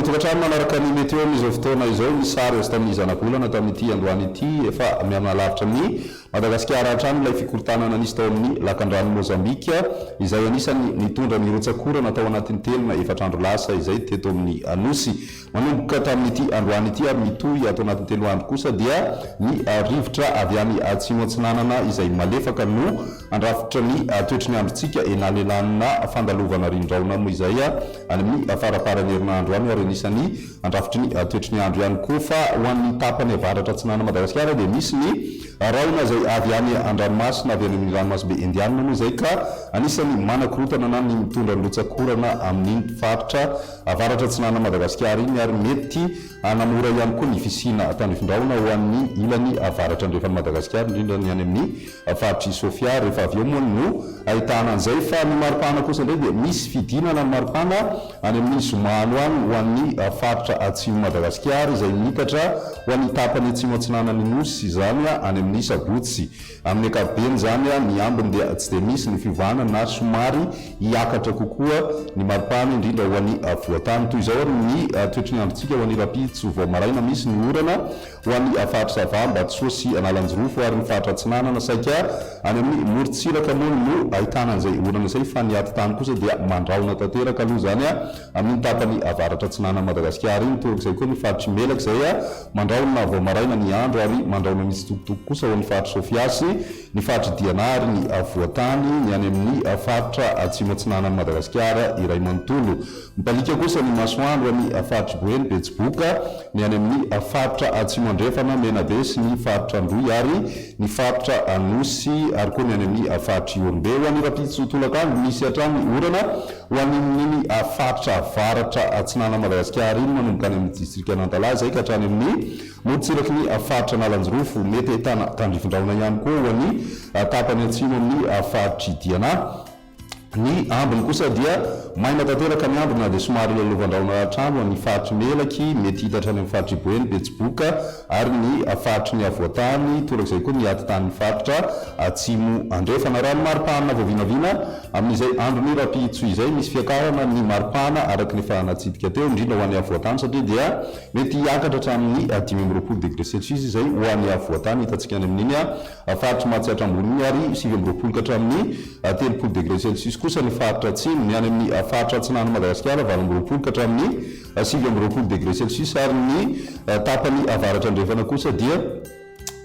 tokantrano manaraka ny météo amin'izao fotoana izao, ny sary azo tamin'ny zanabolana tamin'ity androany ity, efa mihamanalavitra ny Madagasikara hatrany ilay fikorontanana nisy tao amin'ny lakandranon'i Mozambika izay anisan'ny nitondra ny rotsak'orana tao anatin'ny telo na efatra andro lasa izay teto amin'ny Nosy. Manomboka tamin'ity androany ity ary mitohy ato anatin'ny telo andro kosa dia ny rivotra avy any atsimo atsinanana izay malefaka no handrafitra ny toetry ny androntsika elanelanina fandalovana rindraona moa izay any amin'ny faramparan'ny herinandro any ary anisan'ny handrafitry ny toetry ny andro ihany koa fa ho an'ny tapany avaratra atsinanan'i Madagasikara dia misy ny rahona izay avy any an-dranomasina avy any amin'ny ranomasimbe Indianina moa izay ka anisan'ny manakorontana na ny mitondra ny rotsak'orana amin'iny faritra avaratra atsinanan'i Madagasikara iny ary mety hanamora ihany koa ny fisiana tandrifindrahona ho an'ny ilany avaratra andrefan'i Madagasikara indrindra ny any amin'ny Faritr'i Sofia rehefa avy eo moa no ahitana an'izay fa ny maripana kosa indray dia misy fidinana ny maripana any amin'ny zoma any ho any ho an'ny faritra atsimon'i Madagasikara izay miitatra ho an'ny tapany atsimo atsinanan'ny Nosy izany any amin'ny sabotsy. Amin'ny ankapobeny izany ny ambiny dia tsy dia misy ny fiovana na somary hiakatra kokoa ny maripana indrindra ho an'ny afovoantany. Toy izao ary ny toetry ny androntsika ho an'ny rahampitso vao maraina misy ny orana Ho an'ny faritra Sava, Ambatosoa sy Analanjirofo ary ny faritra Atsinanana saika any amin'ny morontsiraka moa no ahitana an'izay orana izay fa ny atitany kosa dia mandrahona tanteraka aloha izany amin'iny tapany avaratra atsinanan'i Madagasikara iny. Torak'izay koa ny faritr'i Melaky izay mandrahona vao maraina ny andro ary mandrahona mitsitokotoko kosa ho an'ny faritr'i Sofia sy ny faritr'i Diana ary ny afovoantany, ny any amin'ny faritra atsimo atsinanan'i Madagasikara iray manontolo. Mibaliaka kosa ny masoandro any faritr'i Boeny, Betsiboka, ny any amin'ny faritra Atsimo Andrefana, Menabe sy ny faritra Androy ary ny faritra Anosy ary koa ny any amin'ny faritr'i Ihorombe. Ho an'ny rahampitso tolakandro, misy hatrany orana ho an'iny faritra avaratra atsinanan'i Madagasikara iny manomboka any amin'ny distrikan'Antalaha izay ka hatrany amin'ny morontsiraky ny faritra Analanjirofo. Mety ahitana tandrifin-drahona ihany koa ho an'ny tapany atsimo amin'ny faritr'i Diana. Ny ambiny kosa dia maina tanteraka ny andro na dia somary lalovan-drahona hatrany ho an'ny faritr'i Melaky, mety hita hatrany amin'ny faritr'i Boeny, Betsiboka ary ny faritry ny afovoan-tany, torak'izay koa ny ati-tanin'ny faritra Atsimo Andrefana. Raha ny maripana vao vinavina amin'izay andron'ny rahampitso izay, misy fiakarana ny maripana araka ny efa natsidika teo, indrindra ho an'ny afovoan-tany satria dia mety hiakatra hatramin'ny 25 degré celsius izay ho an'ny afovoan-tany hitantsika any amin'iny Faritr'i Matsiatra Ambony iny ary 29 ka hatramin'ny 30 degré celsius kosa ny faritra atsimo. Ny any amin'ny faritra atsinanan'i Madagasikara 28 ka hatramin'ny 29 degré celsius ary ny tapany avaratra andrefana kosa dia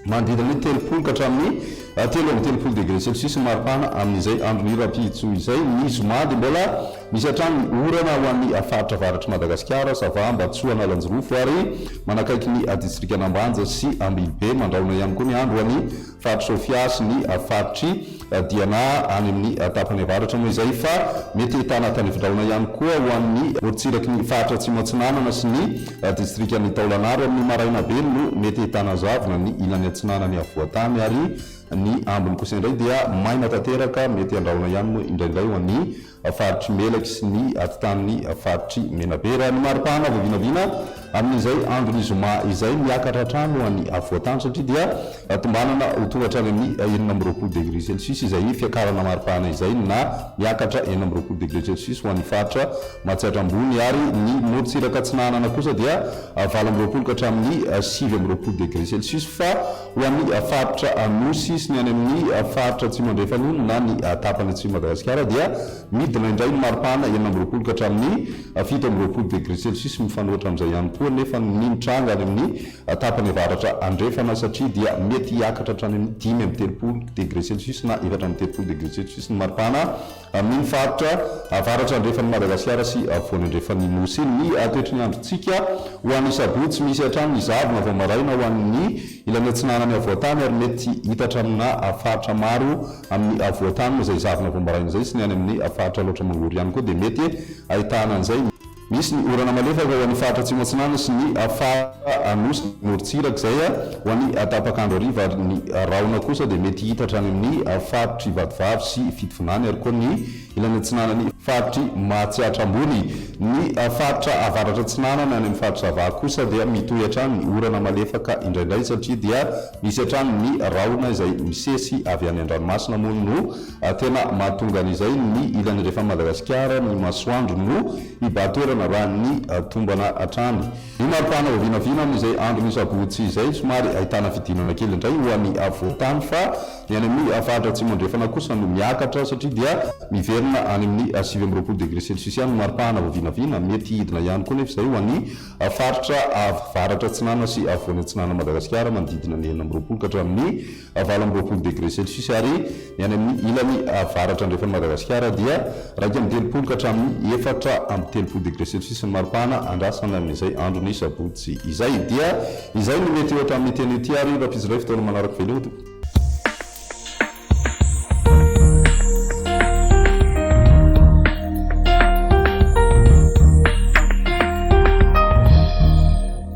manodidina ny 30 ka hatramin'ny 33 degré celsius ny maripana amin'izay andron'ny rahampitso izay. Ny zoma dia mbola misy hatrany ny orana ho an'ny faritra avaratr'i Madagasikara, Sava, Ambatosoa, Analanjirofo ary manakaiky ny distrikan'Ambanja sy Ambilobe. Mandrahona ihany koa ny andro ho an'ny faritr'i Sofia sy ny faritr'i Diana any amin'ny tapany avaratra moa izay fa mety ahitana tanifindrahona ihany koa ho an'ny morontsiraky ny faritra Atsimo Atsinanana sy ny distrikan'i Taolagnaro. Amin'ny maraina be no mety ahitana zavona ny ilany atsinanan'ny afovoantany ary ny ambiny kosa indray dia maina tanteraka, mety handrahona ihany moa indraindray ho an'ny faritr'i Melaky sy ny atitanin'ny faritr'i Menabe. Raha ny maripana vao vinavina amin'izay andron'ny zoma izay, miakatra hatrany ho an'ny afovoantany satria dia tombanana ho tonga hatrany amin'ny 26 degré celsius izay fiakarana maripana izay na miakatra 26 degré celsius ho an'ny faritra Matsiatra Ambony ary ny morontsiraka atsinanana kosa dia 28 ka hatramin'ny 29 degré celsius fa Ho an'ny faritra Anosy sy ny any amin'ny faritra Atsimo Andrefana iny na ny tapany Atsimo Madagasikara dia midina indray ny maripana 26 ka hatramin'ny 27 degré celsius. Mifanohitra amin'izay ihany koa anefa ny mitranga any amin'ny tapany avaratra andrefana satria dia mety hiakatra hatrany amin'ny 35 degré celsius na 34 degré celsius ny maripana Amin'iny faritra avaratra andrefan'i Madagasikara sy afovoany andrefan'ny Nosy iny. Ny toetry ny androntsika ho an'ny sabotsy, misy hatrany ny zavona vao maraina ho an'ny ilany atsinanan'ny afovoantany ary mety hitatra amina faritra maro amin'ny afovoantany moa izay zavona vao maraina izay sy ny any amin'ny faritra Alaotra Mangoro ihany koa dia mety ahitana an'izay. Misy ny orana malefaka ho an'ny faritra Atsimo Atsinanana sy ny faritra Anosy morontsiraka izay ho an'ny tapak'andro hariva ary ny rahona kosa dia mety hita hatrany amin'ny faritr'i Vatovavy sy Fitovinany ary koa ny ilany atsinanan'ny faritr'i Matsiatra Ambony. Ny faritra avaratra atsinanana any amin'ny faritra Sava kosa dia mitohy hatrany ny orana malefaka indraindray satria dia misy hatrany ny rahona izay misesy avy any an-dranomasina moa no Tena mahatonga an'izay ny ilany andrefan'i Madagasikara, ny masoandro no hibahan-toerana. toerana raha ny tombana hatrany. Ny maripana vao vinavina amin'izay andron'ny sabotsy izay somary ahitana fidinana kely indray ho an'ny afovoan-tany fa ny any amin'ny faritra atsimo andrefana kosa no miakatra satria dia miverina any amin'ny 29 degré celsius ihany ny maripana vao vinavina. Mety hidina ihany koa nefa izay ho an'ny faritra avaratra atsinanana sy afovoany atsinanan'i Madagasikara manodidina ny 26 ka hatramin'ny 28 degré celsius ary ny any amin'ny ilany avaratra andrefan'i Madagasikara dia 31 ka hatramin'ny 34 degré celsius ny maripana andrasana amin'izay andron'ny sabotsy izay. Dia izay no mety ohatra amin'ny teny ity ary rahampitso indray fotoana manaraka veloma tompoko.